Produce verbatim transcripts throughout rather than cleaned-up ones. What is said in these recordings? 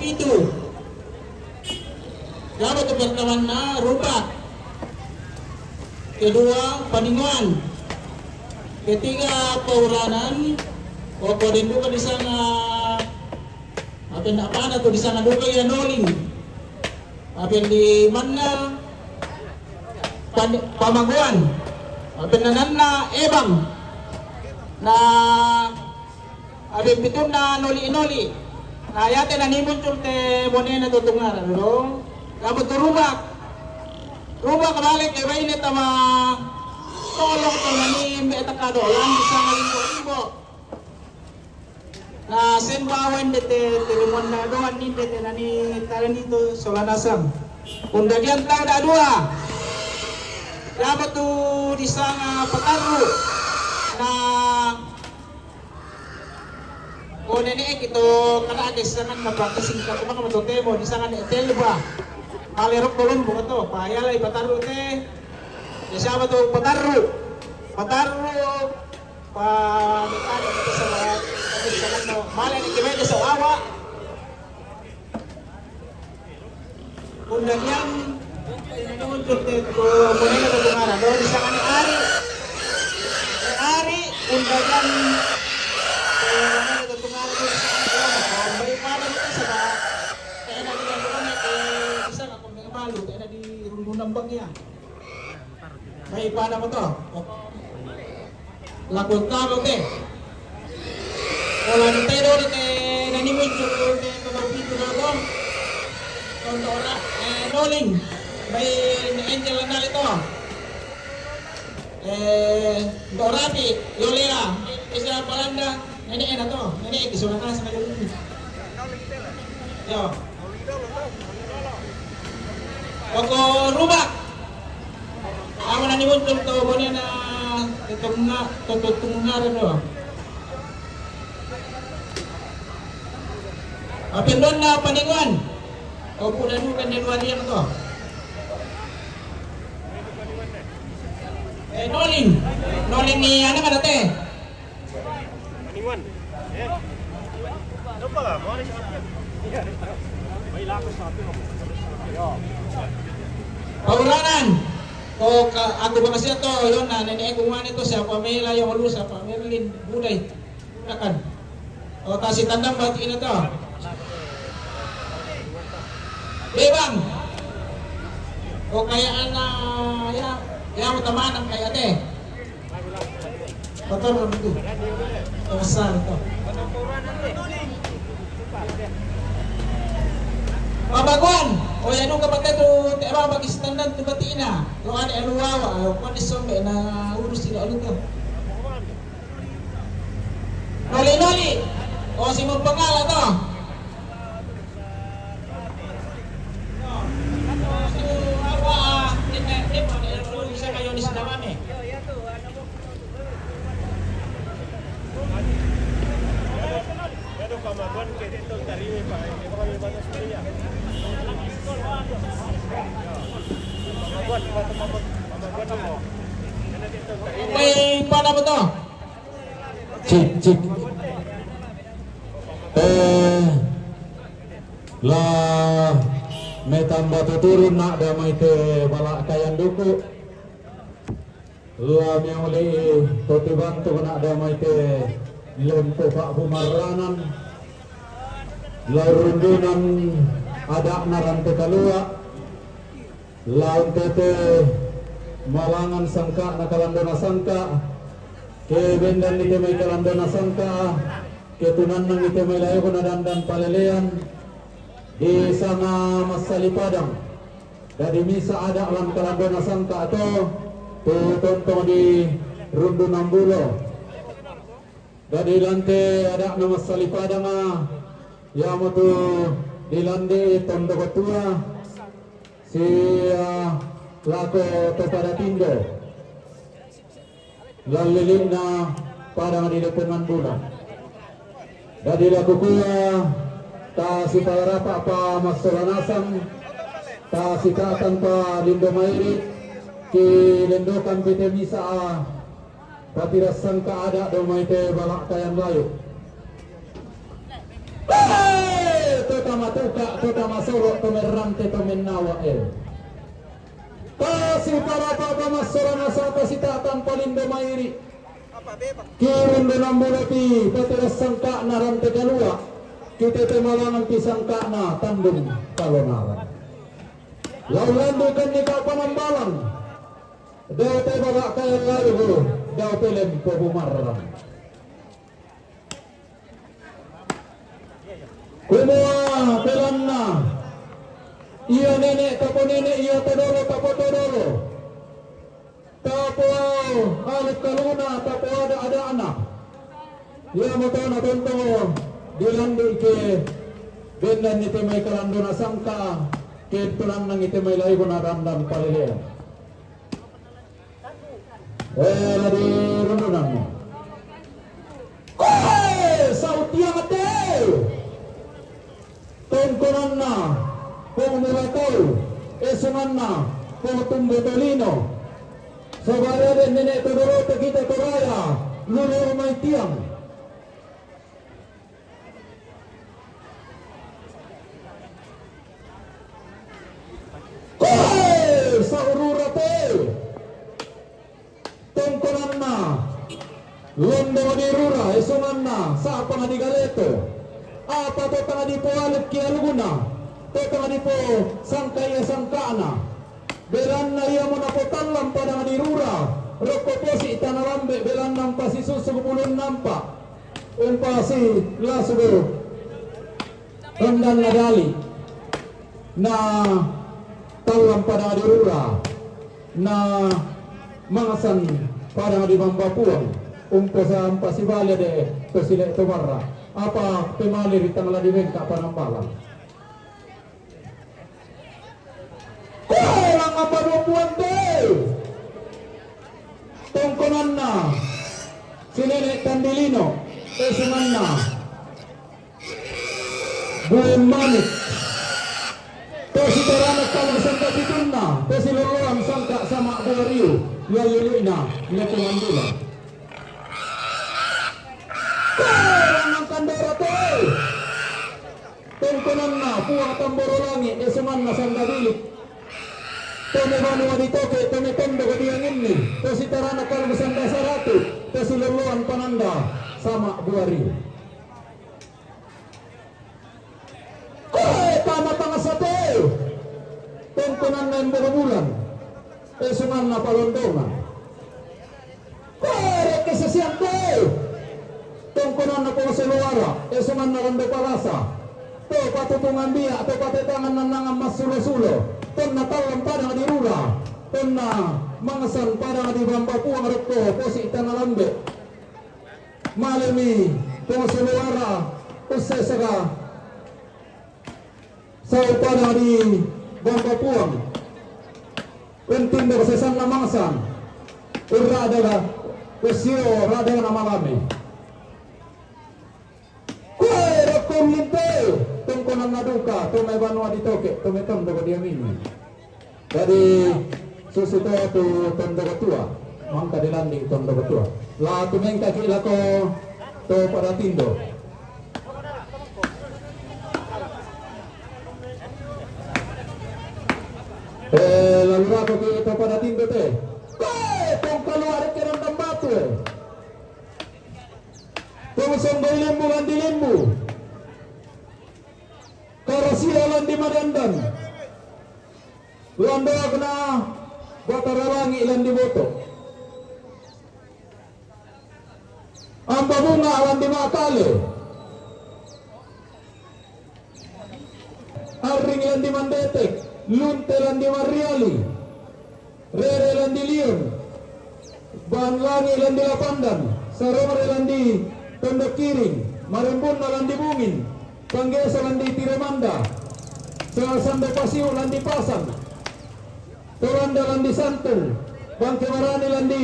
Pitu. Iyamoto pertamanna Rubak. Kedua Paningoan. Ketiga Pauranan. Okko den duka disanga, apenna apana tu disanga duka iya Noling. Apen di manna Pan-, Pamangoan. Apenna nanna Ebang. Na Abe pitunna Noli-noli. Na yate nani muncul te bonena to tungara do. Kamu tu Rubak. Rubak balik ke baine tama tolong to nani mbe takado lang disanga limbo-limbo. Na sembawan de te, te limonna doan ni de te nani tarani to sola nasang. Undagian tau da dua. Kamu tu disanga Patarru. Na Ko nene e kito kada ade sangan na practice ka kuma kama to temo di sangan e telba. Male rok kolom buka to, pa yala i Patarru te. Ya siapa to Patarru? Patarru. Pa metade kita sama. Male ni kime de sawawa. Undagian muncul te ko bonena to tungara do disangani Ari. Ari undagian ko bonena to tungara do disangani Ari. Bai pada kita sama. Tena di yang mana ke bisa ngaku balu tena di rundunan bang ya. Bai pada moto. Laku talo te. Ola te do te nani muncul te nomor pitu na to. Untuk ora, eh, Noling. Bai Angel nale to. Eh, untuk rapi, Yolea. Bisa Palanda. Nene ena to. Nene e kisona kasa na Yolea. Yo. Poko Rubak. Awa nani muncul to bonena tetungna to tetungna do. Apendonna Paningoan. Opu danu kan danu arian to. Eh, Noling. Noling ni anak ada te. Pauranan. Ko ka, aku bangsa to, yon na nene ku ngane to siapa Mela yang lu siapa Merlin budai. Budakan. O tasi tandang bati ina to. Bebang. O kaya ana ya, ya utamanan kaya te. Kotor itu. Besar itu. Pabaguan, o ya duka pakai tu te apa bagi standar tu batina. Lo ada elu wawa, lo kuat di sombe na urus tidak lu tu. Noli-noli, o si mempengala to. Wei, pada betul. Cik, cik. Eh, la metamba to turun nak damai te balak kayan duku. La miauli to tibantu nak damai te lempo Pak Bumaranan. La rundunan adak narante kalua. Laun tete malangan sangka na kalandona sangka. Ke bendan ite mai kalandona sangka. Ke tunannang ite mai layoko na dandan palelean. Di sanga massali padang. Dadi misa adak lan kalandona sangka to. Tu tontong di rundu nambulo. Dadi lante adak na massali padanga. Yamo tu dilande tondoko tua. Sia lako to pada tindo. Lallili'na padang di Lepongan Bula. Dadi lakukua ta sipalarapa pa massola nasang, ta sikatang pa lindo mairi, ki lendokan pite misa a, patirassangka ada do maite balak kayan layu. Hei, to tama Ka' to tamasolo' to merrante to mennawa' e. Kasi' parapa' pamassolana sata sita'tang palindo mairi'. Kirundo nambulo pi patiras sangka'na rante kalua'. Kitete malangan pi sangka'na tandung kalonaran. Lau landu' kanni ka' panambalang. Dau te baba' kaya lalu, dau pelem pobumarrang. Kumua belanna ia nene' taponene', ia todolo tapotodolo, tapoaluk kaluna, tapoada-ada'na. Iamoto natonto dilandu' ke bendanni te mai kalandona sangka, ke tunannangi te mai laibona dandan palelean. Eh, la di rundunanmu. Koe, sautiang te. Tongkonanna, Pong Mulatau, esunganna, Pong Tumbo Tolino. Sabaya de nene' todolo te kita toraya, lulu mai tiang. Koe, saurura te. Tongkonanna, Londo di Rura, esunganna, sa'pang di Galeto. Apa to tanga di poaluk ki aluguna, to tanga di po sangka ia sangka'na. Belanna iamo napotallang padang di Rura, rokko posi' tana lambe' belanna mpasisusu bulunna mpa'. Umpasi lasu do tondanna dali'. Na tallang padang di Rura. Na mangasan padang di Bamba Puang. Umpasa mpasibali de pesile tomarra. Apa pemali ri tangla di bengka panambalang. Koe langngan paduampuang te. Tongkonanna si Nene' Tandilino, esunganna Buen Manik. To sitarana kalu sangka pitunna, to siloloan sangka sama' buariu, yayulu'na lekungan dula. Koe langngan kandara te. Tongkonanna Puang Tamboro Langi', esunganna Sanda Bilik. To me banua ditoke', to me tondok dianginni, to sitarana kalbu sanda saratu, to siloloan pananda sama' buari. Koe tama tangasa te. Tongkonanna Embogo Bulan, esunganna Palondongan. Koe rekke sesiante. Tongkonanna Pong Soluara, esunganna Londo Palasa. To patutungan bia', to patetangan nannangan massulo-sulo. Tonna tallang padang di Rura. Tonna mangasan padang di Bamba Puang rokko posi' tana lambe'. Malemi Pong Soluara, ussesaka. Sau padang di Bamba Puang. Penting do sesanna mangsan. Urra'daga, ussio ra'daga na malame. Koe rokko ullinte, tongkonanna duka, to mai banua ditoke', to mai tondok diamini. Jadi, susi to tu tondok tua, mangka dilandi tondok tua. La tumengkaki lako to pada tindo. Eh, lalu rako ki to pada tindo te. Koe, tong kaluare ke randang batu, eh. Tong sombai lembu, landi lembu. Karasia landi madandan. Landoakna Batara Langi' landi boto. Amba Bunga landi makale. Arring landi mandetek, Lunte landi mariali, Rere landi lion, Ban Langi' landi lapandan, Saromre landi tondok kiring, Marimbunna landi bungin, Panggesa landi tiremanda, Sando Pasiu landi pasang, Tolanda landi santung, Bangke Barani landi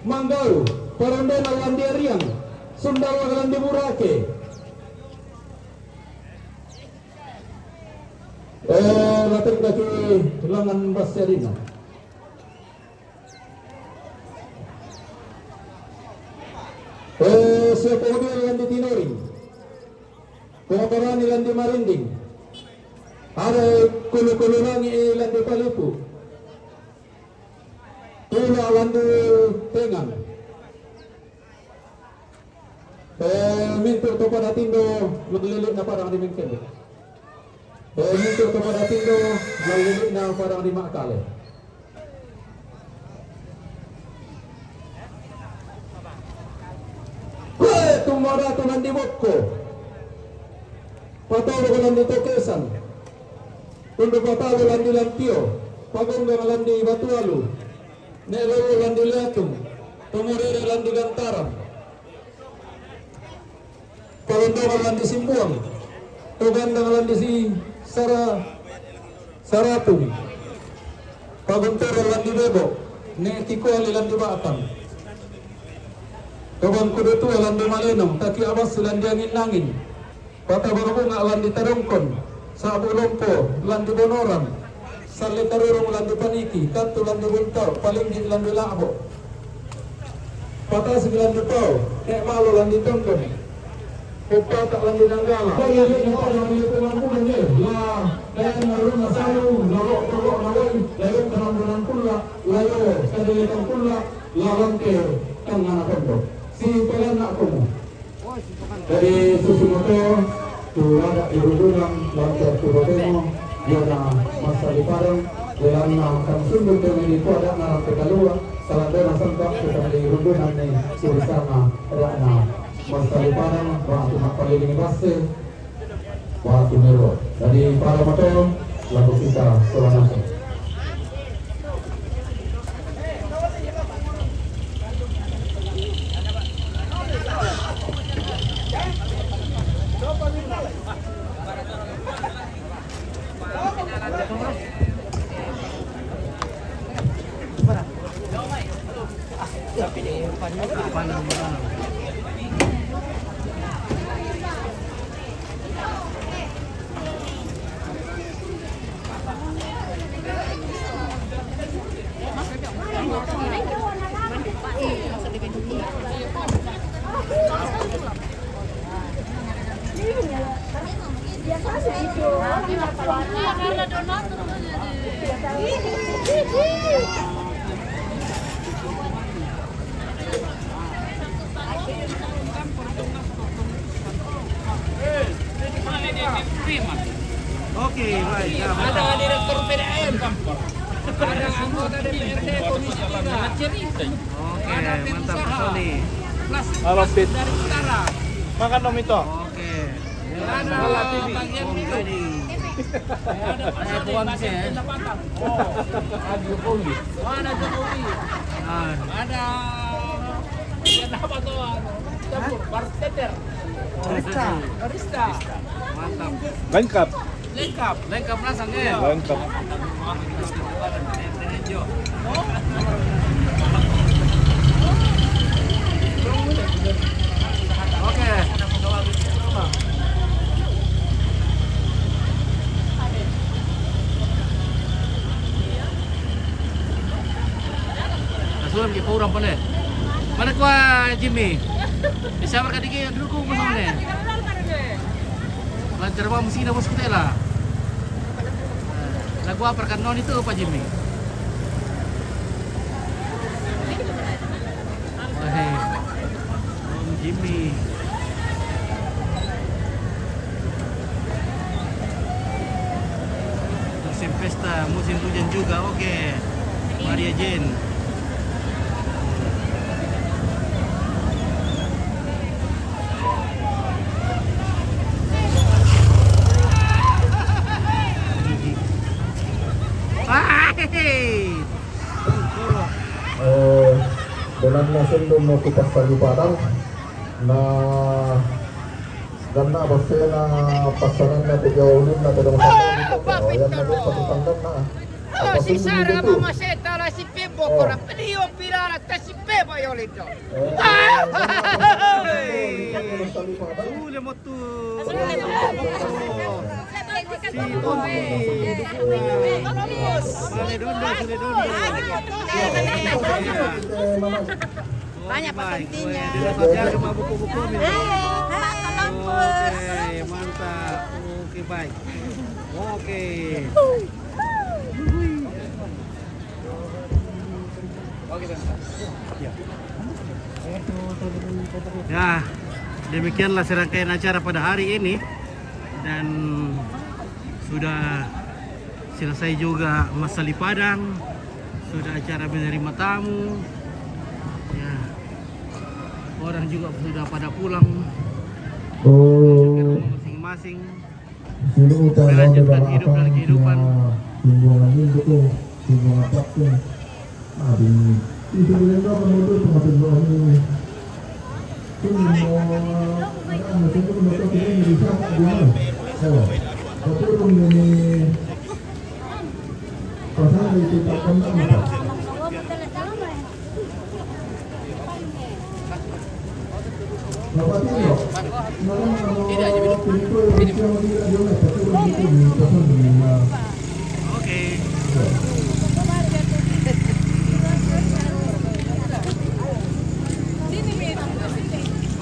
manggau, Parondona landi ariang, Sundalla landi burake. Eh, lateng kaki langan basse adinna. Eh, siapa udian landi tinoring. Kotorani landi marinding. Are kulu-kulu langi' landi palipu. Tula' landi tengan. Eh, mintu' to pada tindo, lili' na padang di Mingkende. Eh, mintu' to pada tindo, lili' na padang di Makale. Kue tumada tu landi Bokko. Patolo landi Tokesan. Tundu Patalo landi Lantio. Pagonggang landi Batualu. Ne'lolo landi Liatung. Tomorere landi Gantaran. Palondongan landi Simbuang, Togandang landi si Sara, Saratung, Pagunturan landi Bebo, Ne Tikuali landi Batang, Tobang Kudutua landi Malenong, Taki Abas landi Angin-angin, Patabang Bunga landi Tadongkon, Sabu Lompo landi Bonoran, Salle Tarurung landi Paniki, Kattu landi Buntau, Palinggi landi La'bo, Patasik landi Pau, Ne' Malo landi Tondon, Huppata landi Nanggala. Kaya ne pada ne pemangkudan ne, la, daya naruna salu, la lo' to lo' na wai, la yo kalambunan kulla, la yo kadelekan kulla, la lante tangana tondon. Si paganna komo. Jadi susumoto tu ada di Rundunang lantar tu Rotemo, dia na masa di Padang, jalanna kan sundut dengan di kuada na rampe kalua, salah dona sangka kita di Rundunang ni surisana ada na masa di Padang, batu nak paling ini base, batu mero. Jadi para motor, lagu kita selanjutnya. Oke, baik. Ya, ada direktur P D M, ada anggota D P R D, Komisi Tiga, oke, ada mantap pengusaha, sekali. Plus halo, Pit. Dari utara. Makan dong, Mito. Oke. Ada bagian minum. Ada pendapatan. Oh, ada Jokowi. Ah. Ada, ada apa tuh? Campur, bartender. Barista. Barista. Mantap. Lengkap. Lengkap, lengkap rasanya ya? Lengkap. Oke. Asuhan ki orang pale. Mana kua Jimmy? Siapa kadiki dulu ku mana? Lancar ba musina bos kutela. Lagu apa kan non itu Pak Jimmy? Wahai Om Jimmy. Musim pesta, musim hujan juga, oke. Maria Jane. Eh, dengan nasendo mo tu pasal ibadah, na ganna basena pasananna tu Jawa Ulunna tu Dong Sando. Oh, yang na tu pasal tangganna. Oh, si Sara mama seta la si pebo kora pelio pirara ta si pebo yo lito. Sule motu. Si Tommy. Sule dondo, sule dondo. Banyak pakantinya. Oke, mantap. Oke, Baik. Oke. Oke, Bang. Ya. Ya, demikianlah serangkaian acara pada hari ini. Dan sudah selesai juga masali Padang, sudah acara menerima tamu. Ya, orang juga sudah pada pulang. Oh. Masing-masing. Sino uta, melanjutkan hidup dan kehidupan. Timbangan itu tuh, timbangan apa tuh? Aduh, itu bilang apa mau tuh, tempat timbangan ini. Ini mau, ada anak itu mau tuh, ini bisa, gimana? Ayo, tapi belum ini. Pasal itu tak pernah apa? Tidak, jadi dulu. Ini. Oke.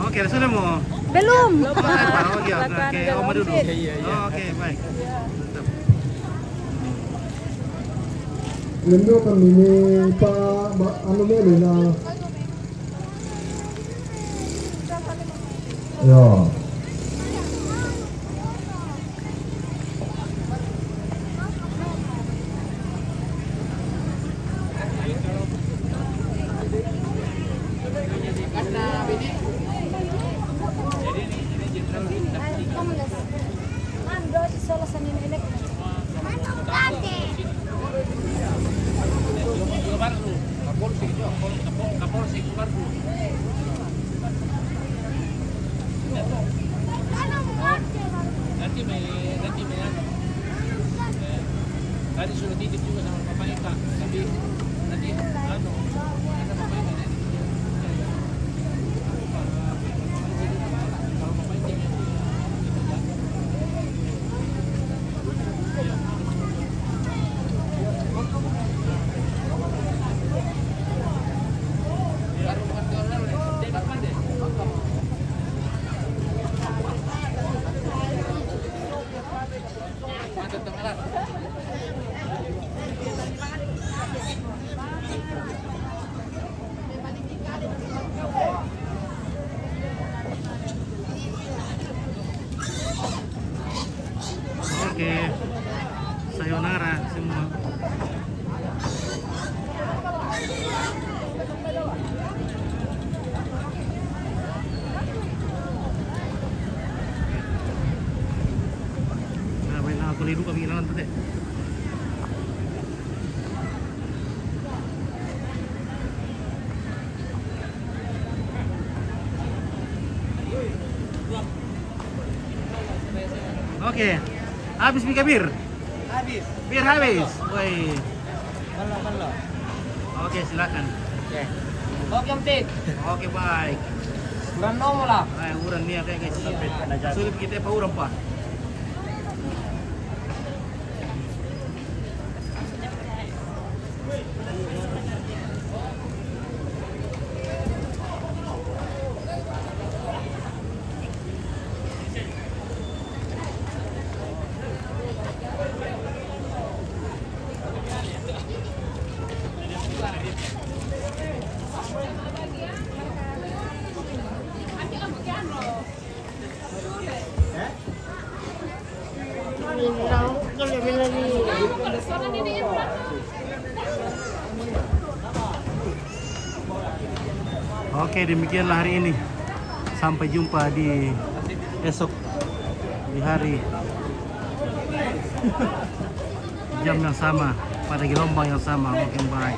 Oke, sudah mau? Belum. Oh, oke, oke, oke. Oma dulu. Iya, iya, iya. Oke, baik. Mantap. Lendo kami ni pa, ba, anu mele na. Ya. Nanti may, nanti may ano. Eh, tadi sudah titip juga sama Bapak Eka, tapi nanti, ano, ada Bapak Eka nanti. Oke, sayonara semua. Nah, baiklah, aku lihat dulu kami kehilangan tadi. Oke. Habis, Mika, bir? Habis. Bir habis. Woi. Belum, belum. Oke, silakan. Oke. Oke, Om Tit. Oke, baik. Kurang nomor lah. Eh, kurang nih, oke, guys. Iya. Sulit kita apa orang, Pak? Oke, demikianlah hari ini. Sampai jumpa di esok, di hari, jam yang sama, pada gelombang yang sama. Oke, bye.